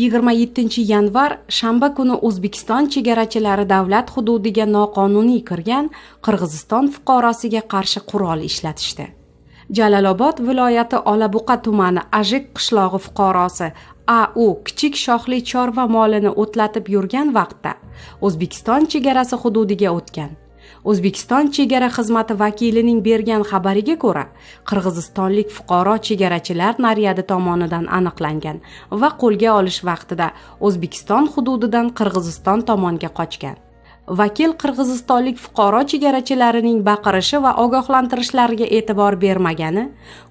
27 yanvar, shanba kuni O'zbekiston chegarachilari davlat hududiga noqonuniy kirgan Qirg'iziston fuqarosiga qarshi qurol ishlatishdi. Jalolobod viloyati Olabuqa tumani Ajik qishlog'i fuqarosi A.U. kichik shoxli chorva molini o'tlatib yurgan vaqtda O'zbekiston chegarasi hududiga o'tgan. O'zbekiston chegara xizmati vakilining bergan xabariga ko'ra, qirg'izistonlik fuqaro chegarachilar naryadi tomonidan aniqlangan va qo'lga olish vaqtida O'zbekiston hududidan Qirg'iziston tomonga qochgan. Vakil qirg'izistonlik fuqaro chegarachilarining baqirishi va ogohlantirishlariga e'tibor bermagani,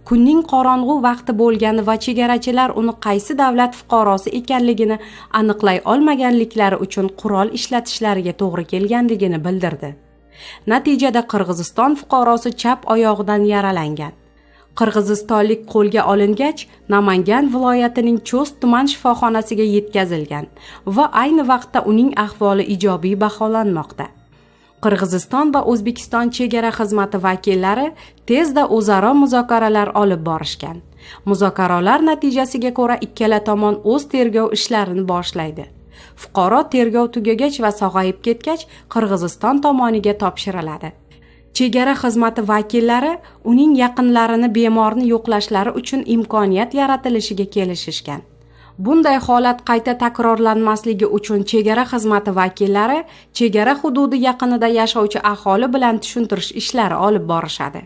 kunning qorong'u vaqti bo'lgani va chegarachilar uni qaysi davlat fuqarosi ekanligini aniqlay olmaganliklari uchun qurol ishlatishlariga to'g'ri kelganligini bildirdi. Natijada Qirg'iziston fuqarosi chap oyog'idan yaralangan. Qirg'izistonlik qo'lga olingach, Namangan viloyatining Cho'st tuman shifoxonasiga yetkazilgan va ayni vaqtda uning ahvoli ijobiy baholanmoqda. Qirg'iziston va O'zbekiston chegara xizmati vakillari tezda o'zaro muzokaralar olib borishgan. Muzokaralar natijasiga ko'ra, ikkala tomon o'z tergov ishlarini boshlaydi. Fuqaro tergov tugagach va sog'ayib ketgach, Qirg'iziston tomoniga topshiriladi. Chegara xizmati vakillari uning yaqinlarini bemorni yo'qlashlari uchun imkoniyat yaratilishiga kelishishgan. Bunday holat qayta takrorlanmasligi uchun chegara xizmati vakillari chegara hududi yaqinida yashovchi aholi bilan tushuntirish ishlari olib borishadi.